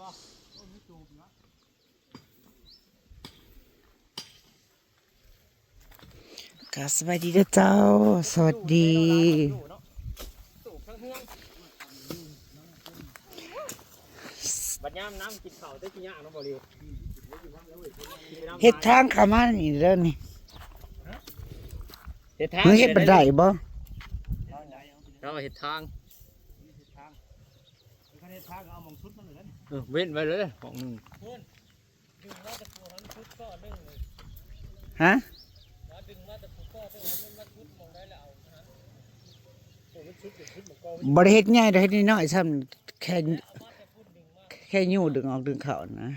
ກໍສະບາຍດີເດີເຈົ້າ ສະຫວັດດີ ບັດຍາມນ້ຳກິນເຂົ້າແຕ່ຊິຍາກເນາະ ບໍ່ລິວ ເຮັດທາງເຂົ້າມານີ້ເດີນີ້ ເຮັດທາງ ເຮັດບັນໄດບໍ່? ເຮົາເຮັດທາງ ຄັນເຮັດທາງກໍເອົາໝ່ອງສຸດມັນເລີຍ ເອີ ເວັ້ນໄວ້ເລີຍໝ່ອງໜຶ່ງ ດຶງມາແຕ່ຜູ້ຫັ້ນສຸດກໍໜຶ່ງ ຮະ ດຶງມາແຕ່ຜູ້ກໍໜຶ່ງ ມັນມາສຸດໝ່ອງໃດແລ້ວເອົາຫັ້ນ ບໍ່ໄດ້ເຮັດໃຫຍ່ດອກ ເຮັດນ້ອຍໆ ຊ່ຳ ແຄ່ ແຄ່ຍູ້ດຶງອອກດຶງເຂົ້ານະ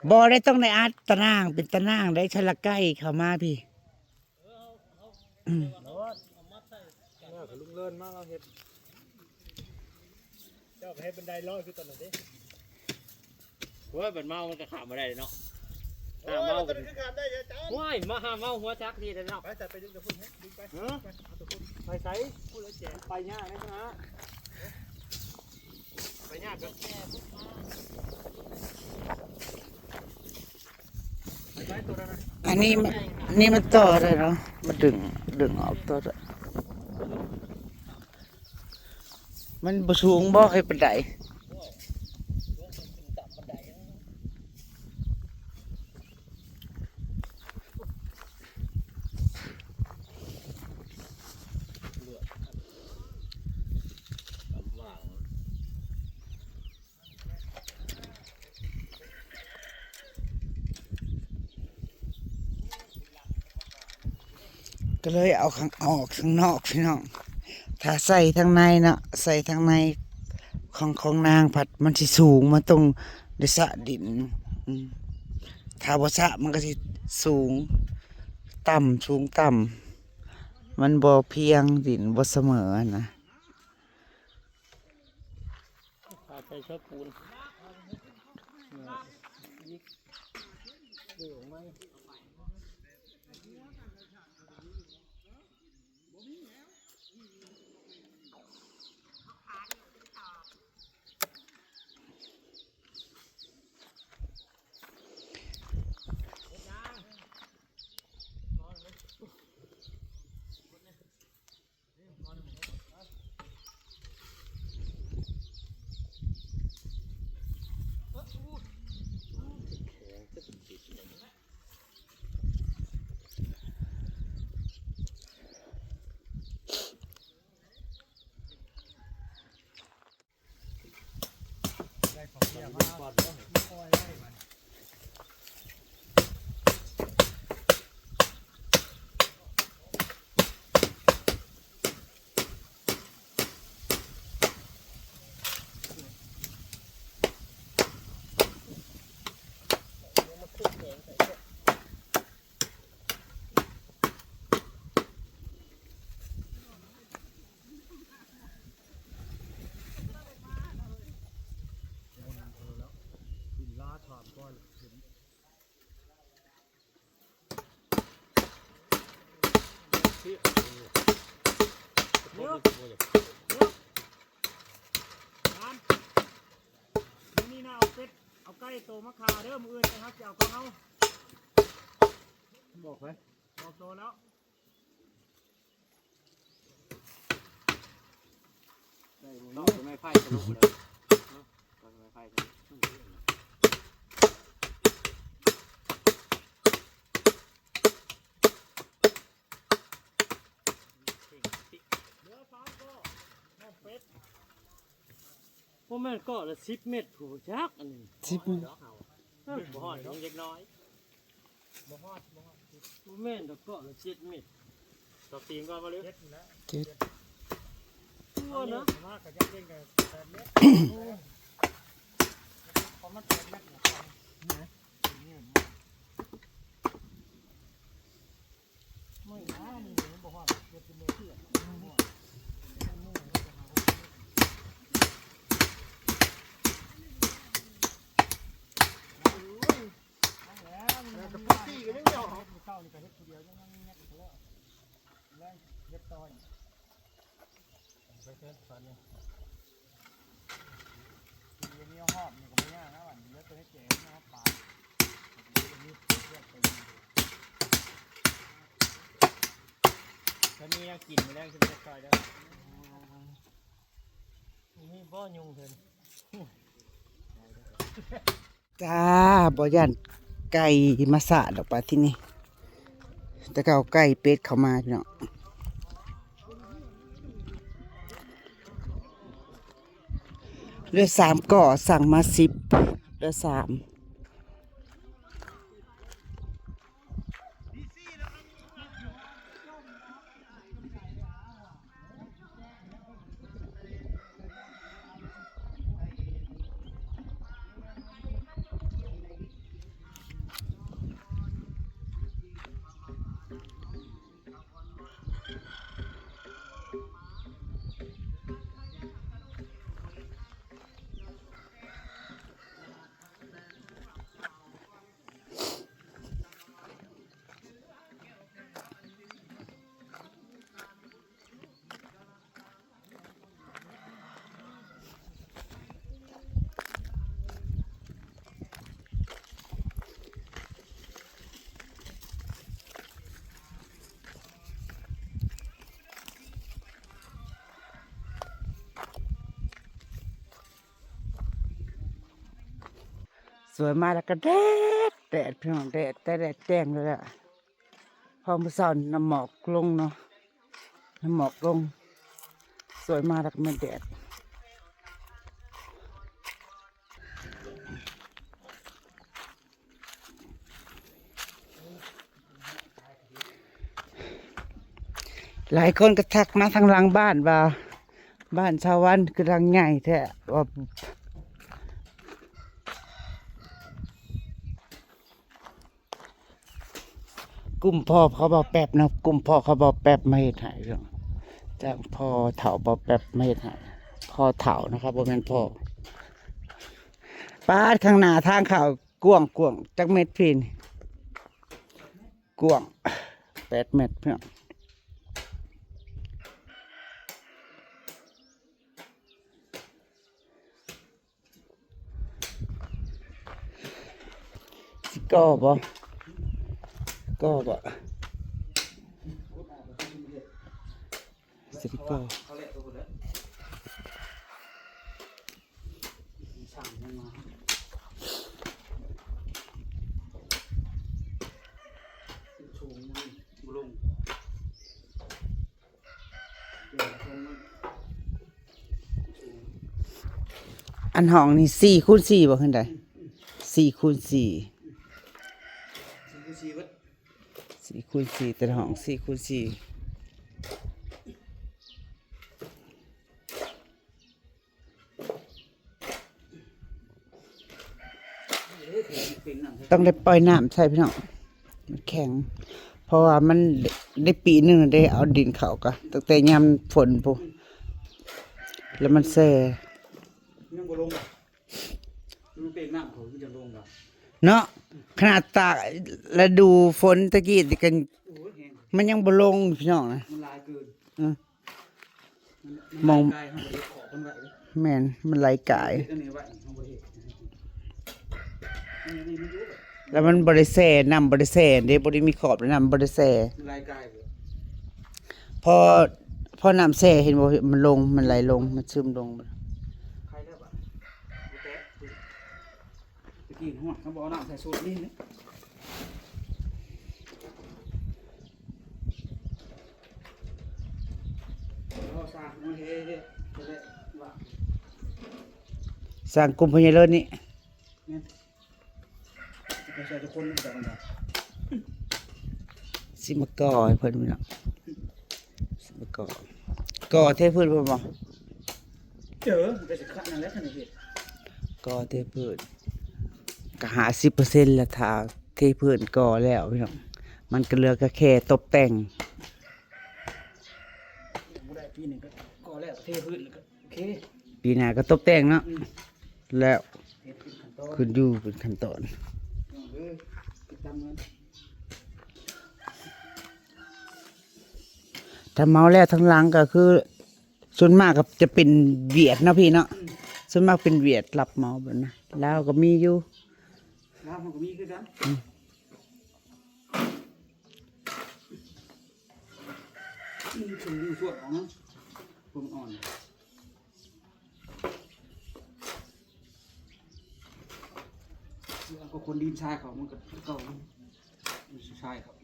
ບໍ່ໄດ້ ຕ້ອງໄດ້ອັດຕາໜ່າງ ເປັນຕາໜ່າງໄດ້ ຊະລະໄກ່ເຂົ້າມາພີ້. ອືມ ເອີ ລຸງເລີນມາລາວເຮັດ ເຈົ້າກໍເຮັດບັນໄດລອຍຄືຕອນນັ້ນເດ້ ໂອ້ຍ ບັດເມົາມັນກໍຂ້າມບໍ່ໄດ້ເນາະ ຫ້າມເມົາ ໂອ້ຍ ມັນກໍຄືຂ້າມໄດ້ເດ້ອາຈານ ໂອ້ຍ ມາຫ້າມເມົາຫົວຈັກທີ່ເດ້ເນາະ ໄປ ໄປດຶງແຕ່ພຸ້ນ ດຶງໄປ ເອີ ໄປ ເອົາແຕ່ພຸ້ນ ໄປໃສ ພຸ້ນແລ້ວແຈກ ໄປຍາກເດ້ນະ ໄປຍາກເດີ. ອັນນີ້ມັນ ນີ້ມັນຕໍ່ໄດ້ເນາະ ມັນດຶງ ດຶງອອກຕໍ່ໄດ້ ມັນບໍ່ສູງບໍ່ ເຮັດບັນໄດ ກໍເລີຍເອົາຂ້າງ ເອົາອອກຂ້າງນອກພີ່ນ້ອງ ຖ້າໃສ່ທາງໃນເນາະ ໃສ່ທາງໃນຂອງ ຂອງນາງພັດມັນຊິສູງ ມັນຕ້ອງໄດ້ສະດິນ ອືມ ຖ້າບໍ່ສະມັນກໍຊິສູງ ຕ່ຳ ສູງຕ່ຳ ມັນບໍ່ພຽງ ດິນບໍ່ສະເໝີຫັ້ນນະ. ພາໃສ່ເຊາະປູນ ມື້ນີ້ນະເອົາເປັດ ເອົາໄກ່ໂຕມາຂ້າເດີ ມື້ອື່ນເຮົາຊິເອົາຂອງເຮົາ ບອກໃຜ? ບອກໂຕແລ້ວ. ຕອກໄມ້ໄຜ່ທະລຸເລີຍ ຕອກໄມ້ໄຜ່ທະລຸ ບໍ່ແມ່ນເກາະລະສິບເມັດພຸ້ນຈັກ ອັນນີ້ ສິບເມັດ ເອີ ບໍ່ຮອດ ຍັງເລັກນ້ອຍ. ບໍ່ຮອດ ບໍ່ຮອດ ບໍ່ແມ່ນດອກ ເກາະລະເຈັດເມັດ ດອກຕີນກ່ອນບໍ່ລື ເຈັດ ເຈັດ ຕົວນະ ມາກໍຍັງເປັນກັນແປດເມັດ ປະມານແປດເມັດນະ ນະ ນີ້ນະ ບໍ່ຮອດ ເຈັດເມັດ ບໍ່ຮອດ. ເອີ ກະປຸກຕີກໍຍັງດຽວ ມື້ເຊົ້ານີ້ກະເຮັດຜູ້ດຽວ ຍັງແງະກະແລ້ວ ແລ້ວເຮັດຕໍ່ ໄປເຊີນສັນນີ້ ມີຫອມນີ້ກໍບໍ່ຍາກນະ ບາດນີ້ເລືອກຕົວໃຫ້ແຈງເນາະ ປາ ກໍມີແນວກິນມື້ແລງຊິໄປຊ່ອຍເດີ ມີບໍ່ຍຸງເພິ່ນ. ຈ້າ ບໍ່ຢ້ານໄກ່ມາສາດອກໄປທີ່ນີ້ ແຕ່ກໍເອົາໄກ່ເປັດເຂົ້າມາພີ່ນ້ອງ ເຫຼືອສາມກໍ ສັ່ງມາສິບ ເຫຼືອສາມ. ສວຍມາແລ້ວກໍແດດ ແດດ ພີ່ນ້ອງ ແດດ ແຕ່ແດດແຈ້ງເລີຍແຫຼະ. ພໍມື້ເຊົ້ານ້ຳໝອກລົງເນາະ ນ້ຳໝອກລົງ ສວຍມາແລ້ວກໍແມ່ນແດດ. ຫຼາຍຄົນກໍທັກມາທາງຫຼັງບ້ານວ່າ ບ້ານຊາວວັນຄືຫຼັງໃຫຍ່ແທ້ ວ່າ ກຸ່ມພໍ່ເຂົາເບົາແປັບເນາະ ກຸ່ມພໍ່ເຂົາເບົາແປັບມາເຮັດໃຫ້ ຈາກພໍ່ເຖົ້າເບົາແປັບມາເຮັດໃຫ້ ພໍ່ເຖົ້ານະຄັບ ບໍ່ແມ່ນພໍ່. ປາດ ຂ້າງໜ້າທາງເຂົ້າກວ້າງໆ ຈັກແມັດພີ້ນີ້ ກວ້າງແປດແມັດ ພີ່ນ້ອງ. ຊິກໍ່ບໍ່? ກໍ່ບໍ່? ຊິໄດ້ກໍ່. ອັນຫ້ອງນີ້ສີ່ຄູນສີ່ບໍ່ ຄືໃດ? ສີ່ຄູນສີ່ ສີ່ຄູນສີ່ ແຕ່ລະຫ້ອງສີ່ຄູນສີ່. ຕ້ອງໄດ້ປ່ອຍນ້ຳໃສ່ພີ່ນ້ອງ ມັນແຂງ ເພາະວ່າມັນໄດ້ປີໜຶ່ງໄດ້ເອົາດິນເຂົ້າກະ ຕັ້ງແຕ່ຍາມຝົນພຸ້ນ ແລ້ວມັນແຊ່ ຍັງບໍ່ລົງ ມັນເປັນນ້ຳເຂົາມັນຈະລົງບໍ່ ເນາະ. ຂະໜາດຕາກລະດູຝົນຕະກີ້ນີ້ກໍ ໂອ້ຍ ແຮງ ມັນຍັງບໍ່ລົງພີ່ນ້ອງນະ ມັນຫຼາຍເກີນ ເອີ. ມັນ ມັນ ມອງ ໄກ ເຮົາບໍ່ໄດ້ເຄາະເພິ່ນໄວ້ເດ້ ແມ່ນ ມັນໄຫຼກາຍ ເຮັດອັນນີ້ໄວ້ ເຮົາບໍ່ໄດ້ເຮັດ ອັນນີ້ມັນຢູ່ ແລ້ວມັນບໍ່ໄດ້ແຊ່ ນ້ຳບໍ່ໄດ້ແຊ່ເດ້ ບໍ່ໄດ້ມີຂອບ ນ້ຳບໍ່ໄດ້ແຊ່ ມັນໄຫຼກາຍເບິດ ພໍ ພໍນ້ຳແຊ່ ເຫັນບໍ່ ມັນລົງ ມັນໄຫຼລົງ ມັນຊຶມລົງ ໄຄແລ້ວບາດນີ້ ບໍ່ແຕກ. ຕະກີ້ຮ້ອນ ຄັນບໍ່ເອົານ້ຳໃສ່ຊຸດນີ້ນະ ເຮົາສ້າງມາເຮັດ ເຮັດ ເຮັດໄດ້ວ່າ ສ້າງກຸ່ມພະຍາເລີດນີ້ ແມ່ນ ໄປໃສ່ທຸກຄົນນຳກັນນະ ຊິມາກໍ່ໃຫ້ເພິ່ນເນາະ. ກໍ ກໍເທພື້ນພຸ້ນບໍ່? ເອີ ມັນກໍຊິຂະນັ້ນແຫຼະ ຄັນໄດ້ເຮັດ ກໍເທພື້ນ ກໍຫ້າສິບເປີເຊັນແລ້ວ ຖ້າເທພື້ນກໍແລ້ວພີ່ນ້ອງ ມັນກໍເຫຼືອກໍແຄ່ຕົບແຕ່ງ ບໍ່ໄດ້ ປີນີ້ກໍ ກໍແລ້ວ ເທພື້ນແລ້ວກໍໂອເຄ ປີໜ້າກໍຕົບແຕ່ງເນາະ ອືມ ແລ້ວ ເຮັດເປັນຂັ້ນຕອນ ຂຶ້ນຢູ່ເປັນຂັ້ນຕອນ ເອີ ຕິດຕາມເງິນ. ຖ້າເໝົາແລ້ວທັງຫຼັງກໍຄື ສ່ວນມາກກໍຈະເປັນຫວຽດເນາະພີ່ເນາະ ອືມ ສ່ວນມາກເປັນຫວຽດຮັບເໝົາແບບນັ້ນ ລາວກໍມີຢູ່ ລາວເຮົາກໍມີຄືກັນ ອືມ ອືມ ເປັນຢູ່ສ່ວນຂອງມັນ ພວກມັນອ່ອນ ແລ້ວກໍຄົນດິນຊາຍເຂົາ ມັນກໍເກົ່າ ມັນຊາຍເຂົາ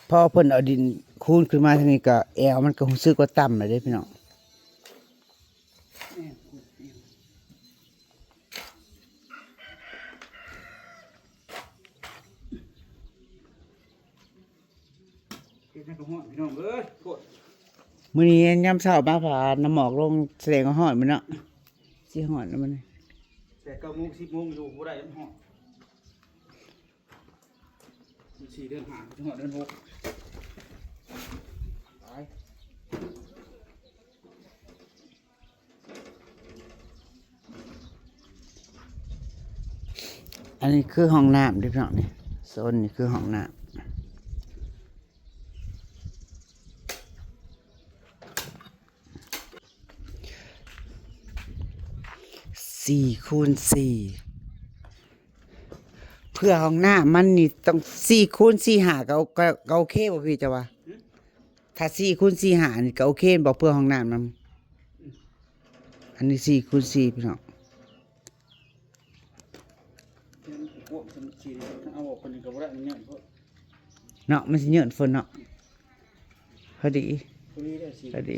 ພໍເພິ່ນເອົາດິນຄູນຂຶ້ນມາທາງນີ້ ກໍແອວມັນກໍຮູ້ສຶກວ່າຕ່ຳແລ້ວເດ້ພີ່ນ້ອງ. ເຮັດຫຍັງກໍຮ້ອນ ພີ່ນ້ອງເອີຍ ໂພດ. ມື້ນີ້ຍາມເຊົ້າມາ ຟ້ານ້ຳໝອກລົງ ສະແດງວ່າຮ້ອນມື້ເນາະ ຊິຮ້ອນແລ້ວມື້ນີ້ ແປດເກົ້າໂມງ ສິບໂມງຢູ່ບໍ່ໄດ້ ມັນຮ້ອນ. ສີ່ເດືອນຫ້າ ຈະຮອດເດືອນຫົກ ໄປ. ອັນນີ້ຄືຫ້ອງນ້ຳເດ້ພີ່ນ້ອງ ນີ້ ໂຊນນີ້ຄືຫ້ອງນ້ຳ. ສີ່ຄູນສີ່ ເພື່ອຫ້ອງນ້ຳມັນນີ້ຕ້ອງສີ່ຄູນສີ່ ຫ້າ ກໍ ກໍ ກໍໂອເຄບໍ່ພີ່ ເຈົ້າວ່າ? ຖ້າສີ່ຄູນສີ່ ຫ້າ ນີ້ກໍໂອເຄບໍ່ ເພື່ອຫ້ອງນ້ຳນຳ? ອັນນີ້ສີ່ຄູນສີ່ ພີ່ນ້ອງ. ເນາະ ມັນຊິເຍີ້ນຝົນເນາະ ພໍດີ ພໍດີ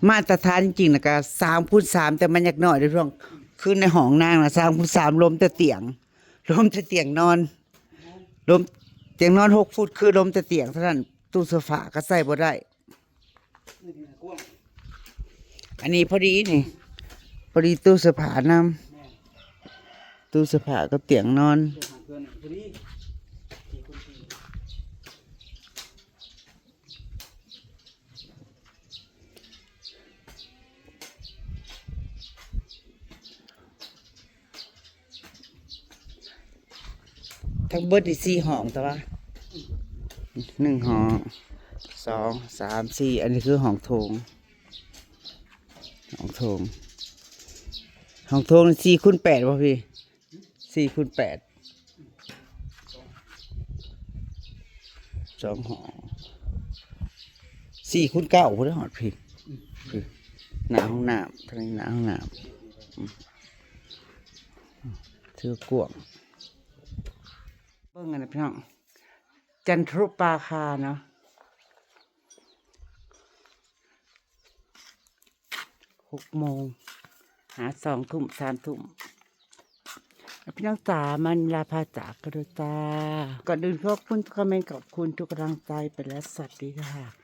ມາດຕະຖານຈິງໆ ນະກະສາມຄູນສາມ ແຕ່ມັນຍັກນ້ອຍເດ້ພວກ ຄືໃນຫ້ອງນາງນະ ສາມຄູນສາມ ລົມແຕ່ຕຽງ ລົມແຕ່ຕຽງນອນ ລົມຕຽງນອນຫົກຟຸດ ຄືລົມແຕ່ຕຽງເທົ່ານັ້ນ ຕູ້ໂຊຟາກໍໃສ່ບໍ່ໄດ້. ອັນນີ້ພໍດີນີ້ ພໍດີຕູ້ເສື້ອຜ້ານຳ ແມ່ນ ຕູ້ເສື້ອຜ້າກັບຕຽງນອນ ເພື່ອຫາເພື່ອນພໍດີ ສີ່ຄູນສີ່ ທັງເບິດນີ້ສີ່ຫ້ອງ ແຕ່ວ່າໜຶ່ງຫ້ອງ ສອງ ສາມ ສີ່ ອັນນີ້ຄືຫ້ອງໂຖງ ຫ້ອງໂຖງ ຫ້ອງໂຖງນີ້ສີ່ຄູນແປດບໍ່ພີ່? ສີ່ຄູນແປດ ສອງຫ້ອງ ສີ່ຄູນເກົ້າ ພຸ້ນເດ້ ຮອດພີ້ ພີ້ ໜ້າຫ້ອງນ້ຳ ທາງນີ້ໜ້າຫ້ອງນ້ຳ ອືມ ຖືກວ້າງ ເບິ່ງອັນນີ້ພີ່ນ້ອງ ຈັນທະລຸປາຄາເນາະ. ຫົກໂມງ ຫາສອງທຸ່ມ ສາມທຸ່ມ ພີ່ນ້ອງຈ໋າ ມາລາພາຈາກກັນເດີຈ້າ. ກ່ອນອື່ນຂອບຄຸນທຸກຄອມເມັນ ຂອບຄຸນທຸກກຳລັງໃຈໄປແລ້ວ ສະຫວັດດີຄ່ະ.